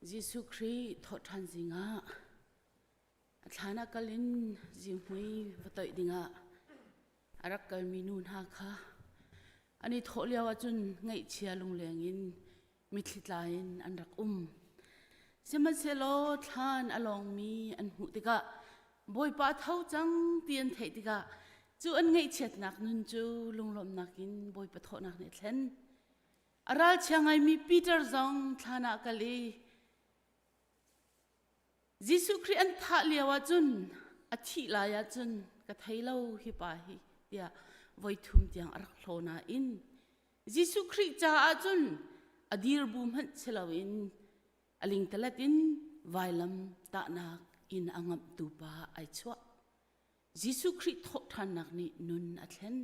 Jesuh Khrih thawhṭhan zingah a thlan ah kal in zihmui va toih dingah a rak kalmi nu hna kha an i thawh lio ahcun ngaihchia lungleng in mitthli tla in an rak um. Sihmanhsehlaw thlan a lawngmi an hmuh tikah Bawipa a tho cang ti an theih tikah cu an ngaihchiatnak nun cu lunglawmhnak in Bawipa thawhnak nih a thlen. A ralchia ngaimi Peter zong thlan ah kal i Jesuh Khrih an thah lio ahcun a thih lai ahcun ka thei lo hi pa hi tiah voithum tiang a rak hlaw nain Jesuh Khrih caah cun a dir bu hmanh si loin a lingtalet in vailam tahnak in a ngamhtu pa ai chuah. Jesuh Khrih thawhṭhannak nih nun a thlen.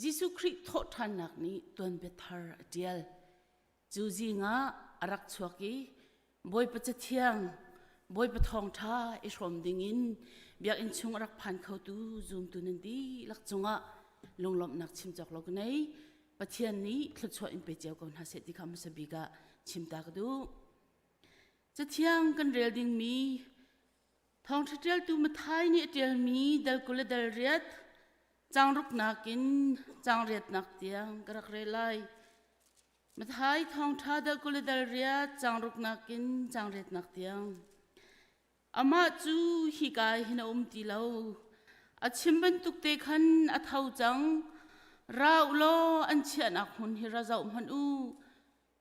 Jesuh Khrih thawhṭhannak nih tuanbia thar a ṭial. Cu zing ah a rak chuak i Bawipa Cathiang, Bawipa thawngṭha i hrawm dingin biakinn chung a rak phan khotu zumtu nan dihlak cungah lunglawmhnak chim cawk lo ka nei. Pathian nih thluachuah in pe cio ko hna seh ti kha hmasa bik ah chim ta ka duh. Cathiang kan rel dingmi Thawngṭha ṭialtu Matthai nih a ṭialmi dal 20 le dal riat caang ruknak in caang riatnak tiang ka rak rel lai. Matthai thawngṭha dal 20 le dal riat caang ruknak in caang riatnak tiang. Amah cu hika hin a um ti lo. A chim bantuk te khan a tho cang. Ra u law an chiahnak hmun hi ra zoh hmanh u.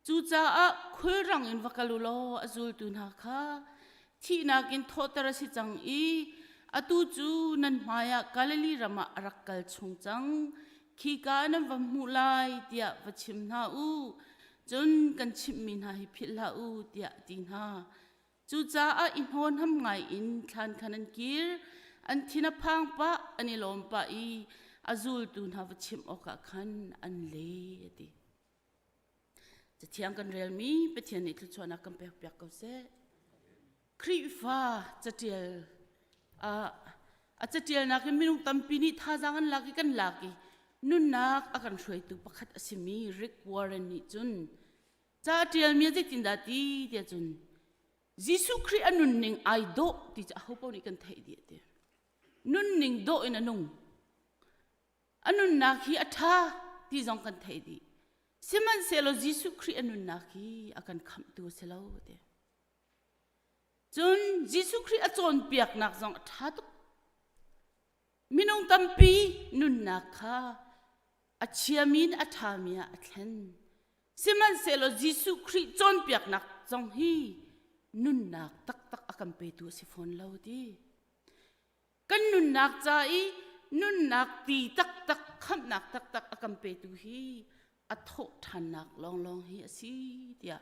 Cucaah khulrang in va kal u law a zultu hna kha thihnak in thawhter a si cang i atu cu nan hmaiah Galilee ram ah a rak kal chung cang. Khika nan va hmuh lai tiah va chim hna u. Cun kan chimhmi hna hi philh hlah u tiah a ti hna. Cucaah i hnawnham ngai in thlan khan an kir, an thin a phang pah, an i lawm pah i a zultu hna va chimh awkah khan an le a ti. Cathiang kan relmi Pathian nih thluachuahnak kan pekpiak ko seh. Khrihfa catial ah a catialnak in minung tampi nih thazaang an lak i kan lak i nunnak a kan hruaitu pakhat a simi Rick Warren nih cun ca a ṭialmi a zeitindah ti tiah cun Jesuh Khrih a nunning ai dawh ti cu ahopaoh nih kan theih dih ti. Nunning dawh in a nung. A nunnak hi a ṭha ti zong kan theih dih. Sihmanhsehlaw Jesuh Khrih a nunnak hi a kan khamhtu a si lo ti. Cun Jesuh Khrih a cawnpiaknak zong a ṭha tuk. Minung tampi nunnak kha a chiami in a ṭhami ah a thlen. Sihmanhsehlaw Jesuh Khrih cawnpiaknak zong hi nunnak taktak a kan petu a si fawn lo ti. Kan nunnak ca i nunnak ti taktak khamhnak taktak a kan petu hi a thawh ṭhannak lawnglawng hi a si tiah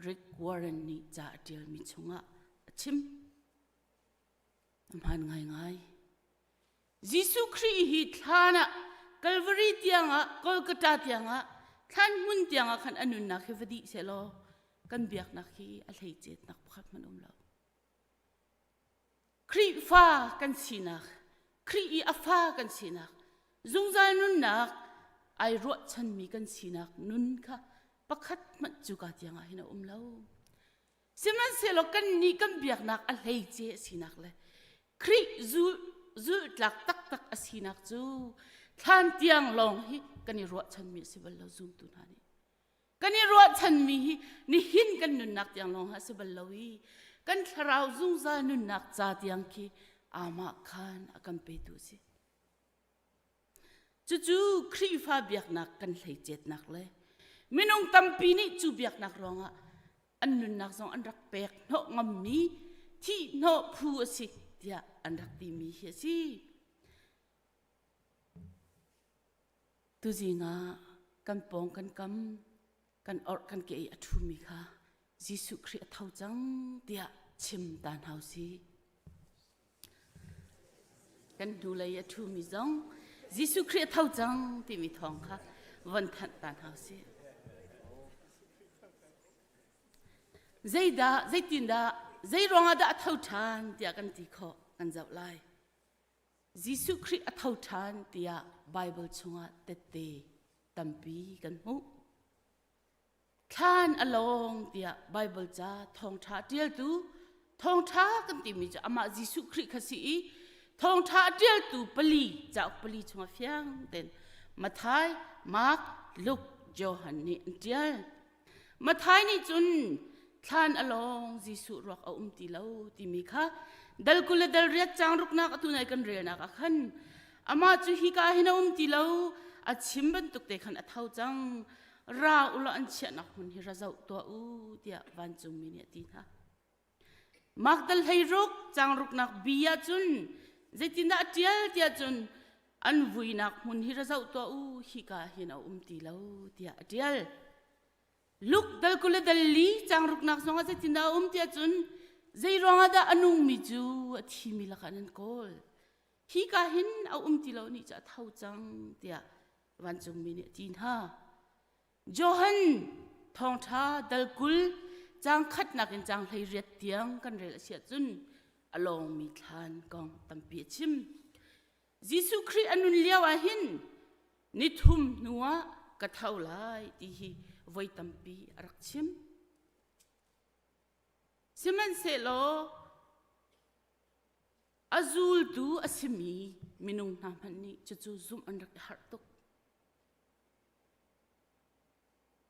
Rick Warren nih ca a ṭialmi chungah a chim. A hmaan ngaingai. Jesuh Khrih hi thlan ah Calvary tiangah Golgotha tiangah thlan hmun tiangah khan a nunnak hi va dih sehlaw kan biaknak hi a hleicetnak pakhat hmanh um lo. Khrihfa kan sinak, Khrih i a fa kan sinak, zungzal nunnak ai ruahchanmi kan sinak nun kha pakhat hmanh cuka tiangah hin a um lo. Sihmanhsehlaw kannih kan biaknak a hleice a sinak le Khrih zulhtlak taktak a sinak cu thlan tiang lawng hi kan i ruahchanmi a si bal lo zumtu hna nih. Kan i ruahchanmi hi nihin kan nunnak tiang lawng ah si bal lo i kan thlarau zungzal nunnak ca tiang khi amah khan a kan petu a si. Cucu Khrihfa biaknak kan hleicetnak le minung tampi nih cu biaknak ruangah an nunnak zong an rak pek hnawh ngammi thih hnawh phu a si tiah an rak timi hi a si. Tuzing ah kan pawng kan kam kan orh kan ke i a ṭhumi kha Jesuh Khrih a tho cang tiah chim ta hna u sih. Kan hnulei a ṭhumi zong Jesuh Khrih a tho cang timi thawng kha von thanh ta hna u sih. Zeidah, zeitindah, zei ruangah dah a tho ṭhan tiah kan ti khawh kan zoh lai. Jesuh Khrih a tho ṭhan tiah Baibal chungah tette tampi kan hmuh. Thlan a lawng tiah Baibal ca thawngṭha ṭialtu thawngṭha kan timi cu amah Jesuh Khrih kha si i thawngṭha a ṭialtu pali cauk pali chungah fiang tein Matthai, Mark, Luke, Johan nih an ṭial. Matthai nih cun thlan a lawng Jesuh ruak a um ti lo timi kha dal 20 le dal riat caang ruknak atu nai kan relnak ah khan amah cu hika hin a um ti lo a chim bantuk te khan a tho cang ra u law an chiahnak hmun hi ra zoh tuah u tiah vancungmi nih a ti hna. Mark dal 16 caang ruknak bi ah cun zeitindah a ṭial tiah cun an vuinak hmun hi ra zoh tuah u hika hin a um ti lo tiah a ṭial. Luke dal 20 le dal li caang ruknak zongah zeitindah a um tiah cun zei ruangah dah a nungmi cu a thimi lakah nan kawl hika hin a um ti lo nih cu a tho cang tiah vancungmi nih a ti hna. Johan thawngṭha dal 20 caang khatnak in caang 18 tiang kan rel a si ahcun a lawngmi thlan kong tampi a chim. Jesuh Khrih a nun lio ah hin nithum hnuah ka tho lai ti hi voi tampi a rak chim. Sihmanhsehlaw A zultu a simi minung hna hmanh nih cucu zumh an rak i harh tuk.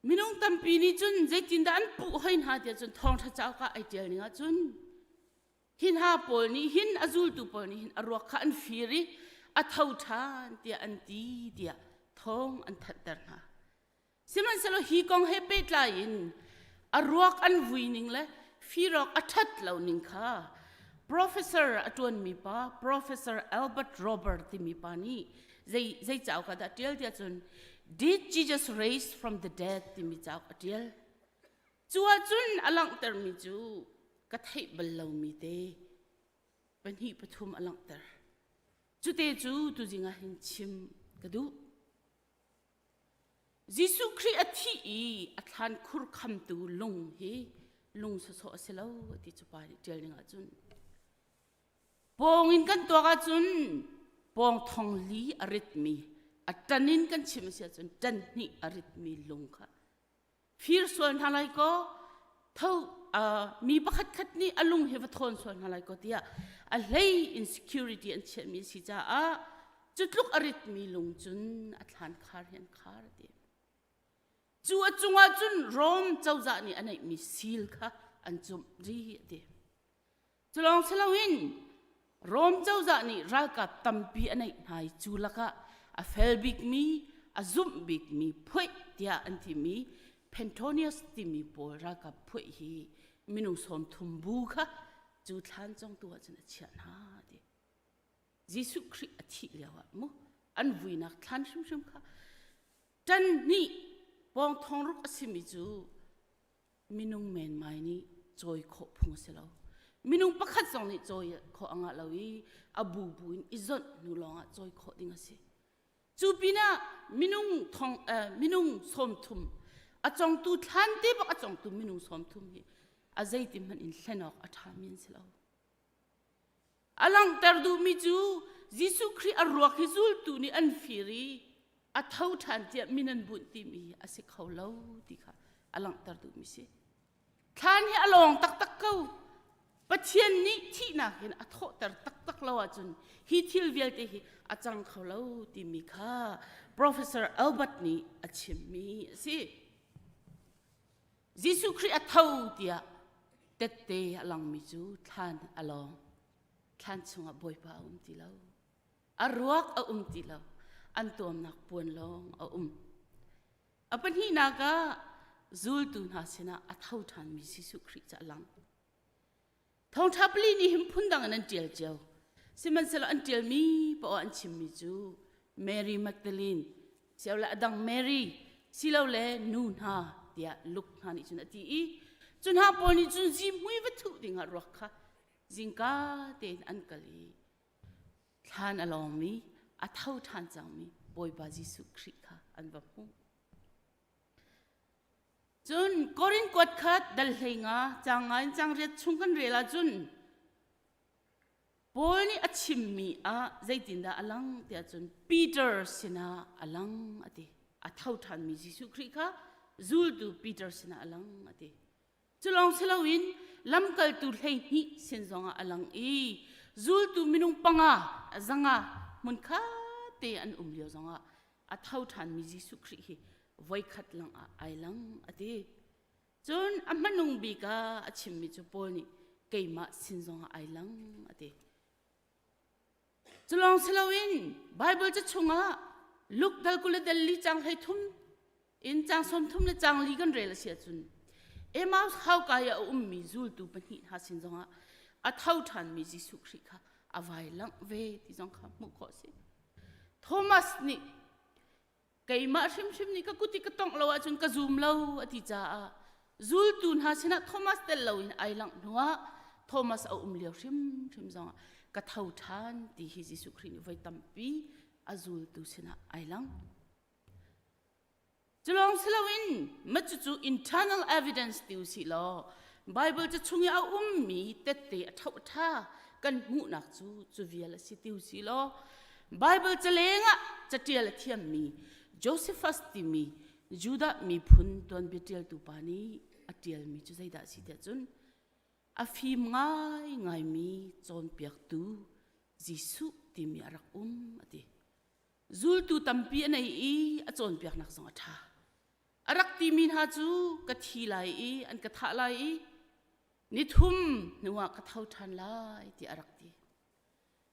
Minung tampi nih cun zeitindah an puh hoi hna tiah cun thawngṭha cauk ah ai ṭial ning ahcun hi hna pawl nih hin a zultu pawl nih hin a ruak kha an fir i a tho ṭhan tiah an ti tiah thawng an thanhter hna. Sihmanhsehlaw hi kong he pehtlai in a ruak an vui ning le firawk a ṭhat lo ning kha professor a ṭuanmi pa Professor Albert Robert timi pa nih zei zei cauk ah dah ṭial tiah cun Did Jesus Raise from the Dead timi cauk a ṭial. Cu ahcun a langhtermi cu ka theih bal lomi te pahnih pathum a langhter. Cute cu tuzing ah hin chim ka duh. Jesuh Khrih a thih i a thlan khur khamtu lung hi lung sawsawh a si lo ti cu pa nih ṭial ning ahcun pawng in kan tuak ahcun pawng thong li a ritmi a ṭan in kan chim a si ahcun ṭan hnih a ritmi lung kha fir sual hna lai kaw tho mi pakhat khat nih a lung hi va thawn sual hna lai kaw tiah a hlei in security an chiahmi a si caah cu tluk a ritmi lung cun a thlan khar hi an khar ti cu a cungah cun Rome cozah nih a neihmi seal kha an cumh ri a ti Cu lawng si loin Rom cozah nih ralkap tampi a neih hna i cu lakah a fel bikmi, a zumh bikmi phuih tiah an timi Pentonius timi pawl ralkap phuih hi minung 30 bu kha cu thlan congtu ah cun a chiah hna ti. Jesuh Khrih a thih lio ah mu an vuinak thlan hrimhrim kha ṭan hnih pawng thong ruk a simi cu minung menmai nih cawi khawh phung a si lo. Minung pakhat zong nih cawi khawh a ngah lo i a bubu in i zonh hnu lawngah cawi khawh ding a si. Cu pinah minung thong eh, minung 30 a congtu thlan te bak a congtu minung 30 hi a zeiti hmanh in hlen awk a ṭhami an si lo. A langhter duhmi cu Jesuh Khrih a ruak hi zultu nih an fir i a tho ṭhan tiah min an bunh timi hi a si kho lo ti kha a langhter duhmi si. Thlan hi a lawng taktak ko. Pathian nih thihnak in a thawhter taktak lo ahcun hi thil vialte hi a cang kho lo timi kha Professor Albert nih a chimmi a si. Jesuh Khrih a tho tiah tette a langmi cu thlan a lawng. Thlan chungah Bawipa a um ti lo. A ruak a um ti lo. An tuamnak puan lawng a um. A pahnihnak ah zultu hna sinah a tho ṭhanmi Jesuh Khrih cu a lang. Thawngṭha pali nih hin phundang in an ṭial cio. Sihmanhsehlaw an ṭialmi poah an chimmi cu Mary Magdalene, silole a dang Mary, silole nu hna tiah Luke hna nih cun a ti i cu hna pawl nih cun zihmui va thuh dingah ruak kha zingka tein an kal i thlan a lawngmi a tho ṭhan cangmi Bawipa Jesuh Khrih kha an va hmuh. Cun Korin kuat khat dal 15 caang nga in caang riat chung kan rel ahcun Paul nih a chimmi ah zeitindah a lang tiah cun Peter sinah a lang a ti. A tho ṭhanmi Jesuh Khrih kha. Zultu Peter sinah a lang a ti. Cu lawng si loin lamkaltu 12 sin zongah a lang i zultu minung panga zanga hmunkhat te an um lio zongah a tho ṭhanmi Jesuh Khrih hi voikhat lang ah ai lang a ti. Cun a hmanung bik ah a chimmi cu Paul nih keimah sin zongah ai lang a ti. Cu lawng si loin Baibal ca chungah Luke dal kul le dal li cang 13 in cang 30 le cang li kan rel a si ahcun Emmaus hauka i a ummi zultu pahnih hna sin zongah a tho ṭhanmi Jesuh Khrih kha a vai langh ve ti zong kha hmuh khawh a si. Thomas nih keimah hrimhrim nih ka kut i ka tongh lo ahcun ka zum lo a ti caah zultu hna sinah Thomas tel loin ai langh hnuah Thomas a um lio hrimhrim zongah ka tho ṭhan ti hi Jesuh Khrih nih voi tampi a zultu sinah ai lang. Cu lawng si loin mah cucu internal evidence ti usih law Bible ca chung i a ummi tette a ṭho ṭha kan hmuhnak cu cu vial a si ti usih law Bible ca lengah caṭial a thiammi Josephus timi Judah miphun tuanbia ṭialtu pa nih a ṭialmi cu zeidah a si tiah cun a fim ngaingaimi cawnpiaktu Jesuh timi a rak um a ti. Zultu tampi a nei i a cawnpiaknak zong a ṭha. A rak timi hna cu ka thi lai i an ka thah lai i nithum hnuah ka tho ṭhan lai tiah a rak ti.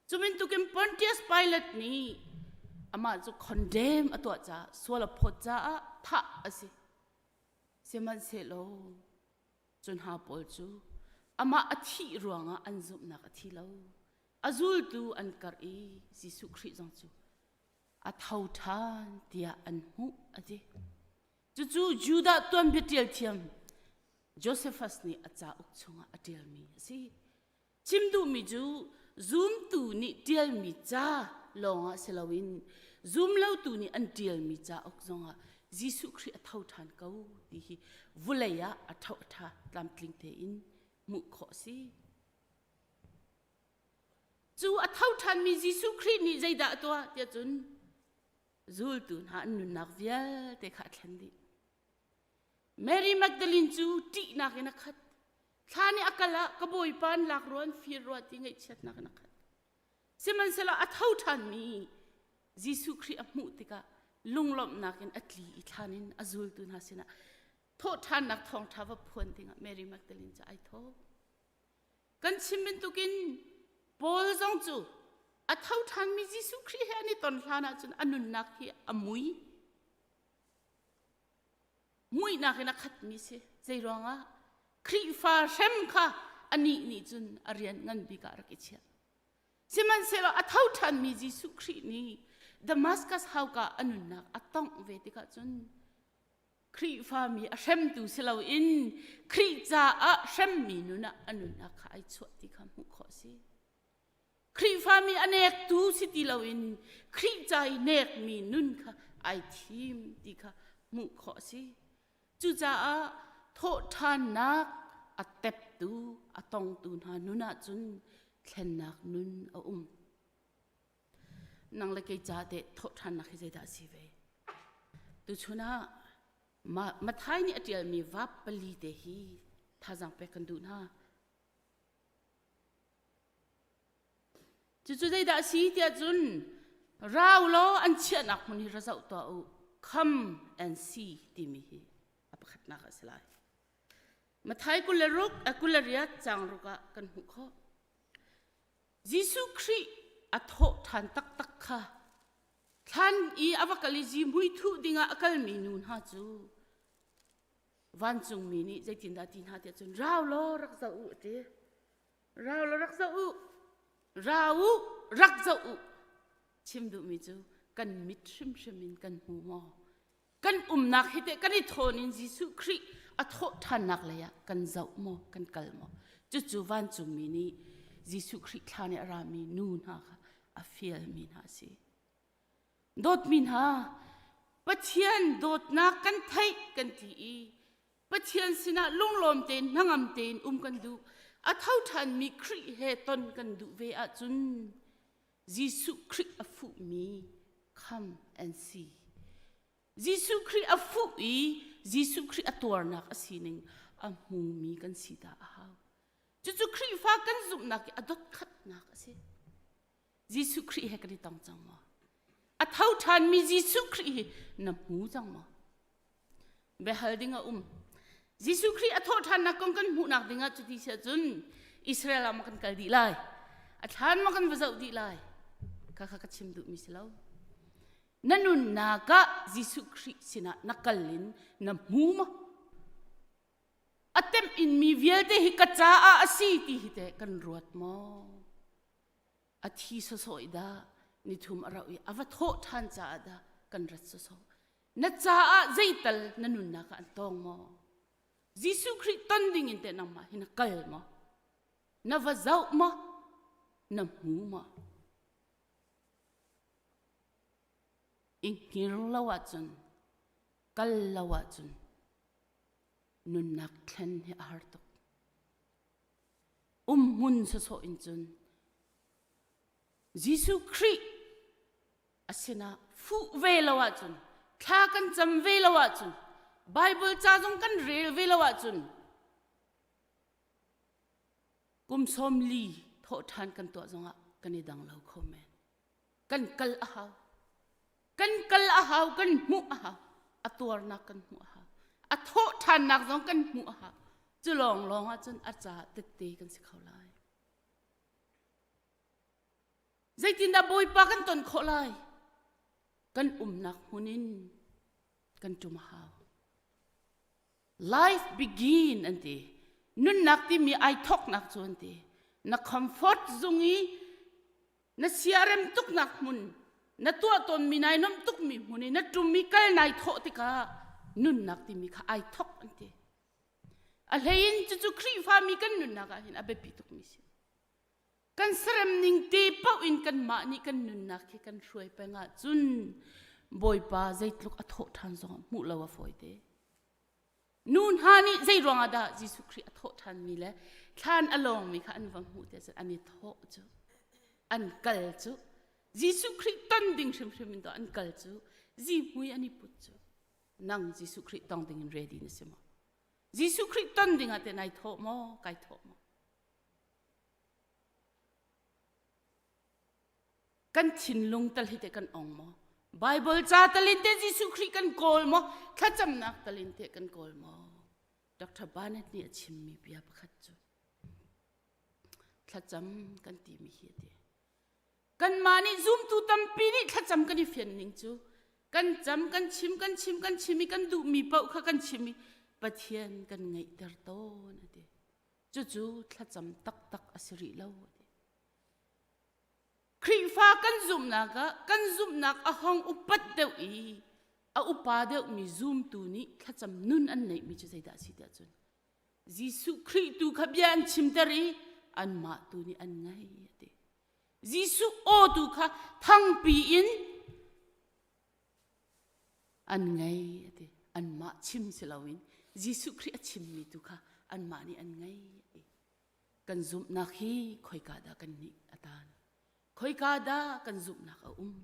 Cu bantukin Pontius Pilate nih amah cu condemn a tuah caah sual a phawt caah thah a si. Sihmanhsehlaw Cu hna pawl cu amah a thih ruangah an zumhnak a thi lo. A zultu an karh i Jesuh Khrih zong cu a tho ṭhan tiah an hmuh a ti. Cucu Judah tuanbia ṭial thiam Josephus nih a cauk chungah a ṭialmi a si. Chim duhmi cu zumtu nih ṭialmi ca lawngah si loin zumlotu nih an ṭialmi cauk zongah Jesuh Khrih a tho ṭhan ko ti hi vulei ah a ṭho a ṭha tlamtling tein hmuh khawh a si. Cu a tho ṭhanmi Jesuh Khrih nih zeidah a tuah tiah cun zultu hna an nunnak vialte kha a thlen dih. Mary Magdalene cu ṭihnak in a khat. Thla nih a kal ah ka bawipa an lak rua an fir rua ti ngaihchiatnak in a khat. Sihmanhsehlaw a tho ṭhanmi Jesuh Khrih a hmuh tikah lunglawmhnak in a tli i thlan in a zultu hna sinah thawhṭhannak thawngṭha va phuan dingah Mary Magdalene cu ai thawh. Kan chim bantukin Paul zong cu a tho ṭhanmi Jesuh Khrih he an i ton hlan ahcun a nunnak hi a mui. Muihnak in a khatmi si. Zei ruangah? Khrihfa hrem kha anih nih cun a rian ngan bik ah rak i chiah. Sihmanhsehlaw a tho ṭhanmi Jesuh Khrih nih Damascus hauka a nunnak a tongh ve tikah cun Khrihfami a hremtu si loin Khrih caah hremmi nun ah a nunnak kha ai chuah ti kha hmuh khawh a si. Khrihfami a nektu si ti loin Khrih ca i nekmi nun kha ai thim ti kha hmuh khawh a si. Cucaah thawhṭhannak a teptu, a tongtu hna nun ahcun thlennak nun a um. Nang le kei ca teh thawhṭhannak hi zeidah a si ve? Tuchun ah Matthai nih a ṭialmi vap pali te hi thazaang pek kan duh hna. Cucu zeidah a si tiah cun rau law an chiahnak hmun hi ra zoh tuah u. Come and see timi hi a pakhatnak a si lai. Matthai 26, 28 caang ruk ah kan hmuh khawh. Jesuh Khrih a thawh ṭhan taktak kha thlan i a va kal i zihmui thuh dingah a kalmi nu hna cu vancungmi nih zeitindah ti hna tiah cun rau law rak zoh u a ti. Rau law rak zoh u. Rau u, rak zoh u. Chim duhmi cu kan mit hrimhrim in kan hmu maw? Kan umnak hi teh kan i thawn in Jesuh Khrih a thawh ṭhannak lei ah kan zoh maw, kan kal maw? Cucu vancungmi nih Jesuh Khrih thlan i a rami nu hna kha a fialmi hna a si. Dawtmi hna, Pathian dawtnak kan theih kan ti i Pathian sinah lunglawm tein hnangam tein um kan duh. A tho ṭhanmi Khrih he ton kan duh ve ahcun Jesuh Khrih a fuhmi come and see. Jesuh Khrih a fuh i Jesuh Khrih a tuarnak a sining a hmumi kan si ta a hau. Cucu Khrihfa kan zumhnak i a dotkhatnak a si. Jesuh Khrih he kan i tong cang maw? A tho ṭhanmi Jesuh Khrih hi na hmu cang maw? Biahal ding a um. Jesuh Khrih a thawh ṭhannak kong kan hmuhnak dingah cuti si ahcun Israel ah maw kan kal dih lai? A thlan maw kan va zoh dih lai? Kha kha ka chim duhmi si lo. Na nunnak ah Jesuh Khrih sinah na kal in na hmu maw? A temh inmi vialte hi ka caah a si ti hi teh kan ruat maw? A thi sawsawh i dah nithum a rauh i a va thawh ṭhan caah dah kan rat sawsawh. Na caah zeital na nunnak ah an tawng maw? Jesuh Khrih ton ding in teh nangmah hi na kal maw? Na va zoh maw? Na hmu maw? I hngir lo ahcun, kal lo ahcun nunnak thlen hi a har tuk. Umhmun sawsawh in cun Jesuh Khrih a sinah fuh ve lo ahcun, thla kan cam ve lo ahcun, Bible ca zong kan rel ve lo ahcun kum 40 thawhṭhan kan tuah zongah kan i dang lo kho men. Kan kal a hau. Kan kal a hau, kan hmuh a hau. A tuarnak kan hmuh a hau. A thawh ṭhannak zong kan hmuh a hau. Cu lawnglawng ahcun a caah tette kan si kho lai. Zeitindah Bawipa kan ton khawh lai? Kan umnak hmun in kan ṭum a hau. Life begin an ti. Nunnak timi ai thawknak cu an ti. Na comfort zung i na siarem tuknak hmun, na tuah tawnmi nai nuamh tukmi hmun i na ṭum i kal nai thawh tikah nunnak timi kha ai thawk an ti. A hlei in cucu Khrihfami kan nunnak ah hin a biapi tukmi si. Kan serem ning te paoh in kanmah nih kan nunnak hi kan hruai peng ahcun Bawipa zeitluk a thawh ṭhan zong hmuh lo a fawi te. Nu hna nih zei ruangah dah Jesuh Khrih a thawh ṭhanmi le thlan a lawngmi kha an va hmuh te cun an i thawh cu an kal cu Jesuh Khrih ton ding hrimhrim in an kal cu zihmui an i put cu nang Jesuh Khrih tong ding in ready na si maw? Jesuh Khrih ton ding ah teh nai thawh maw kai thawh maw? Kan thinlung tal hi teh kan ong maw? Bible ca talin te Jesuh Khrih kan kawl maw? Thlacamnak talin te kan kawl maw? Dr. Barnett nih a chimmi bia pakhat cu thlacam kan timi hi a ti. Kanmah nih zumtu tampi nih thlacam kan i fian ning cu kan cam kan chim kan chim kan chim i kan duhmi paoh kha kan chim i Pathian kan ngaihter tawn a ti. Cucu thlacam taktak a si rih lo a ti. Khrihfa kan zumhnak ah kan zumhnak a hong upat deuh i a upa deuhmi zumtu nih thlacam nun an neihmi cu zeidah a si tiah cun Jesuh Khrih tu kha bia an chimter i anmah tu nih an ngaih a ti. Jesuh aw tu kha thangpi in an ngei a ti. Anmah chim si loin Jesuh Khrih a chimmi tu kha anmah nih an ngei a ti. Kan zumhnak hi khoika dah kan nih a tan? Khoika dah kan zumhnak a um?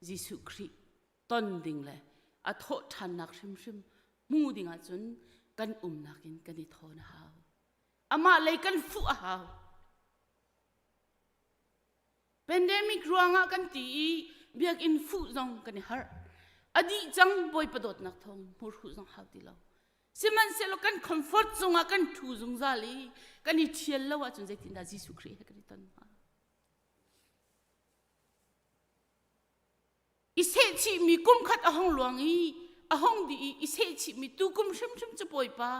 Jesuh Khrih ton ding le a thawh ṭhannak hrimhrim hmu ding ahcun kan umnak in kan i thawn a hau. Amah lei kan fuh a hau. Pandemic ruangah kan ti i biakinn fuh zong kan i harh. A dih cang Bawipa dawtnak thawng hmurhuh zong hau ti lo. Sihmanhsehlaw kan comfort zungah kan ṭhu zungzal i kan i ṭhial lo ahcun zeitindah Jesuh Khrih he kan i ton hnga? I sehchihmi kum khat a hong luang i a hong dih i i sehchihmi tu kum hrimhrim cu Bawipa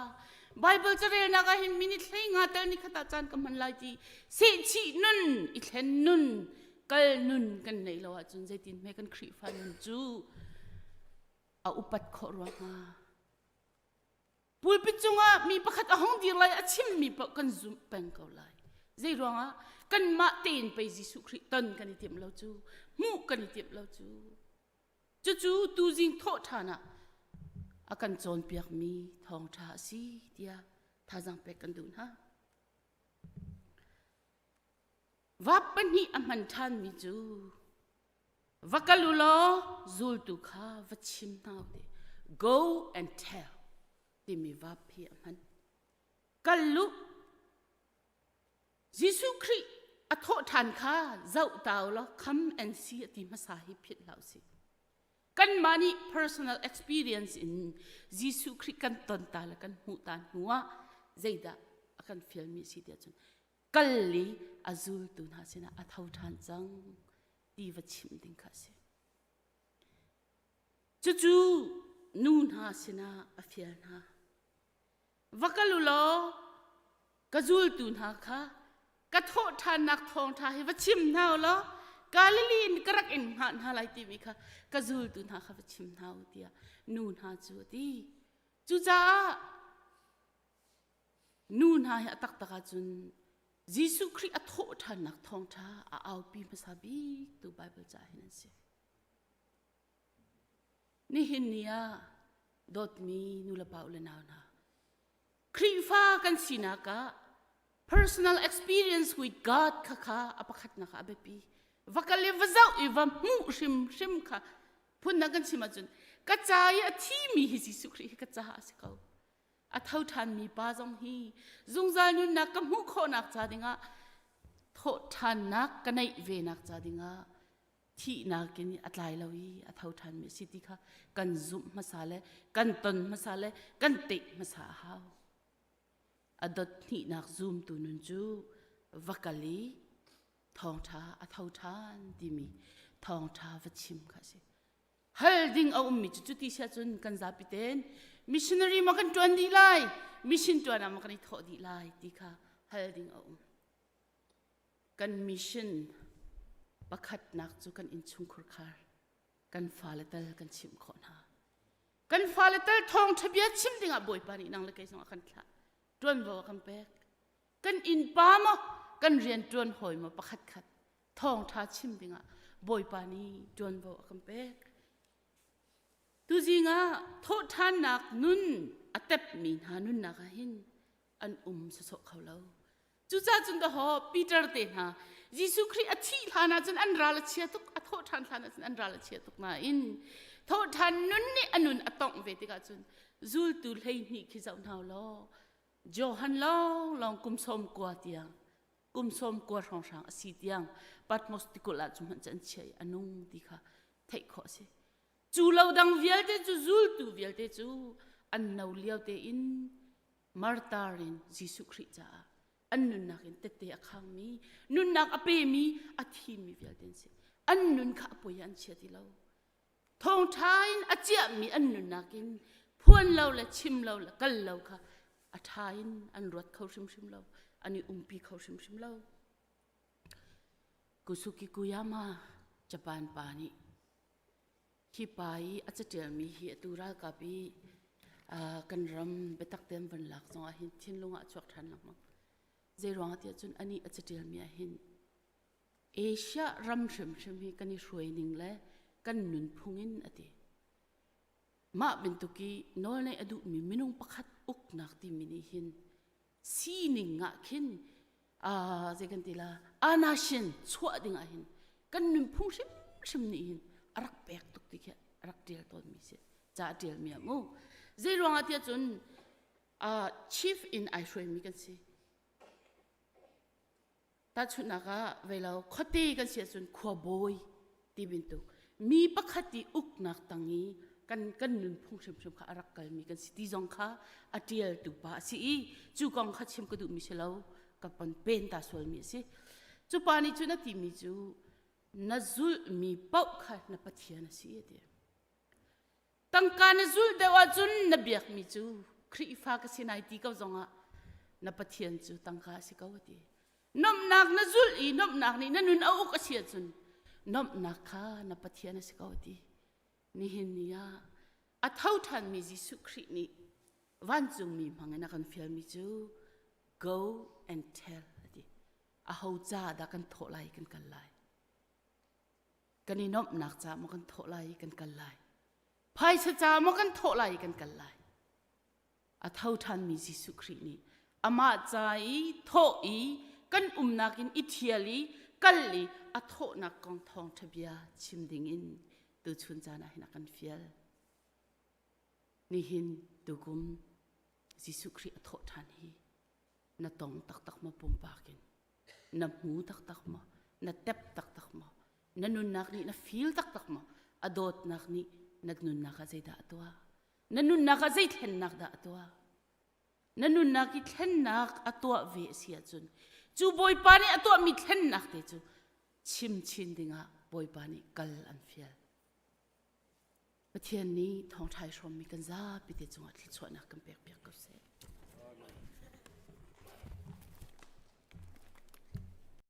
Bible carelnak ah hin minute hlei nga tel ni khat ah caan ka hman lai ti sehchih nun i thlen nun kal nun kan neih lo ahcun zeitin hme kan Khrihfa nun cu a upat khawh rua hnga Pulpit cungah mi pakhat a hung dir lai a chimmi paoh kan zumh peng ko lai. Zei ruangah kanmah tein pei Jesuh Khrih ton kan i timh lo cu, hmuh kan i timh lo cu. Cucu tuzing thawh ṭhan ah a kan cawnpiakmi thawngṭha a si tiah thazaang pek kan duh hna. Vap pahnih a hman ṭhanmi cu Va kal u law zultu kha va chim hna u ti. Go and tell timi verb hi a hman. Kal lu Jesuh Khrih a thawh ṭhan kha zoh ta u law come and see a ti hmasa hi philh hlah usih. Kanmah nih personal experience in Jesuh Khrih kan ton ta le kan hmuh ta hnu ah zeidah a kan fialmi a si tiah cun kal i a zultu hna sinah a tho ṭhan cang ti va chimh ding kha a si. Cucu nu hna sinah a fial hna. Va kal u law ka zultu hna kha ka thawh ṭhannak thawngṭha hi va chim hna u law Galilee in ka rak in hngah hna lai timi kha ka zultu hna kha va chim hna u tiah nu hna cu a ti. Cucaah nu hna hi a taktak ahcun Jesuh Khrih a thawh ṭhannak thawngṭha a aupi hmasa bik tu Baibal ca hin an si. Nihin ni ah dawtmi nulepa u le nau hna, Khrihfa kan sinak ah personal experience with God kha kha a pakhatnak ah a biapi. Va kal i va zoh i va hmuh hrimhrim kha phundang kan chim ahcun ka ca i a thimi hi Jesuh Khrih hi ka caah a si ko. A tho ṭhanmi pa zong hi zungzal nunnak ka hmuh khawhnak ca dingah thawh ṭhannak ka neih venak ca dingah thihnak in a tlai lo i a tho ṭhanmi a si ti kha kan zumh hmasa le kan ton hmasa le kan teh hmasa a hau. A dot hnihnak zumtu nun cu va kal i thawngṭha a tho ṭhan timi thawngṭha va chim kha a si. Hal ding a ummi cu cuti si ahcun kan zapi ten missionary maw kan ṭuan dih lai, mission ṭuan ah maw kan i thawh dih lai ti kha hal ding a um. Kan mission pakhatnak cu kan innchungkhur khar kan fale tal kan chimh khawh hna. Kan fale tal thawngṭha bia chim dingah Bawipa nih nang le kei zong a kan thlah. Ṭuanvo a kan pek. Kan innpa maw kan rian ṭuan hawi maw pakhat khat thawngṭha chim dingah Bawipa nih ṭuanvo a kan pek. Tuzing ah thawhṭhannak nun a tepmi hna nunnak ah hin an um sawsawh kho lo. Cucaah cun dahawh Peter te hna Jesuh Khrih a thih hlan ah cun an ral a chia tuk, a thawh ṭhan hlan ah cun an ral a chia tuk nain thawh ṭhan nun nih a nun a tongh ve tikah cun zultu 12 khi zoh hna law Johan lawnglawng kum sawm kua tiang kum sawm kua hrawnghrang a si tiang Patmos tikulh ah cu hmanh cu an chia i a nung ti kha theih khawh a si. Cu lo dang vialte cu zultu vialte cu an no lio tein martar in Jesuh Khrih caah an nunnak in tette a khangmi nunnak a pemi a thimi vialte an si. An nun kha a poi ah an chia ti lo. Thawngṭha in a ciahmi an nunnak in phuan lo le chim lo le kal lo kha a ṭha in an ruat kho hrimhrim lo, an i umpi kho hrimhrim lo. Kusuki Kuyama Japan pa nih hi pa i a caṭialmi hi atu ralkap i kan ram biatak tein van lak zong ah hin thinlung ah a chuak ṭhan lengmang. Zei ruangah tiah cun anih a caṭialmi ah hin Asia ram hrimhrim hi kan i hruai ning le kan nunphung in a ti. Mah bantuk i nawlneih a duhmi minung pakhat uknak timi nih hin sining ah khin zei kan ti la anashin chuah ding ah hin kan nunphung hrimhrim nih hin a rak pek tuk ti khi a rak ṭial tawnmi si ca a ṭialmi ah mu zei ruangah tiah cun chief in ai hruaimi kan si Tahchunhnak ah veilo khuate kan si ahcun khuabawi ti bantuk mi pakhat i uknak tang i kan kan nunphung hrimhrim kha a rak kalmi kan si ti zong kha a ṭialtu pa a si i cu kong kha chim ka duhmi si lo ka pon pen ta sualmi a si. Cu pa nih cun a timi cu na zulhmi paoh kha na Pathian a si a ti. Tangka na zulh deuh ahcun na biakmi cu Khrihfa ka si nai ti ko zongah na Pathian cu tangka a si ko a ti. Nomhnak na zulh i nomhnak nih na nun a uk a si ahcun nomhnak kha na Pathian a si ko a ti. Nihin ni ah a tho ṭhanmi Jesuh Khrih nih vancungmi hmangin a kan fialmi cu go and tell a ti. Aho ca dah kan thawh lai kan kal lai. Kan i nuamhnak ca maw kan thawh lai i kan kal lai. Phaisa ca maw kan thawh lai i kan kal lai. A tho ṭhanmi Jesuh Khrih nih amah ca i thawh i kan umnak in i ṭhial i kal i a thawhnak kong thawngṭha bia chim dingin tuchun caan ah hin a kan fial. Nihin tukum Jesuh Khrih a thawh ṭhan hi na tong taktak maw pumpak in? Na hmu taktak maw? Na tep taktak maw? Na nunnak nih na feel taktak maw? A dawtnak nih na nunnak ah zeidah a tuah? Na nunnak ah zei thlennak dah a tuah? Na nunnak i thlennak a tuah ve a si ahcun cu Bawipa nih a tuahmi thlennak te cu chim chin dingah Bawipa nih kal an fial. Pathian nih thawngṭha i hrawmmi kan zapi te cungah thluachuahnak kan pek piak ko seh.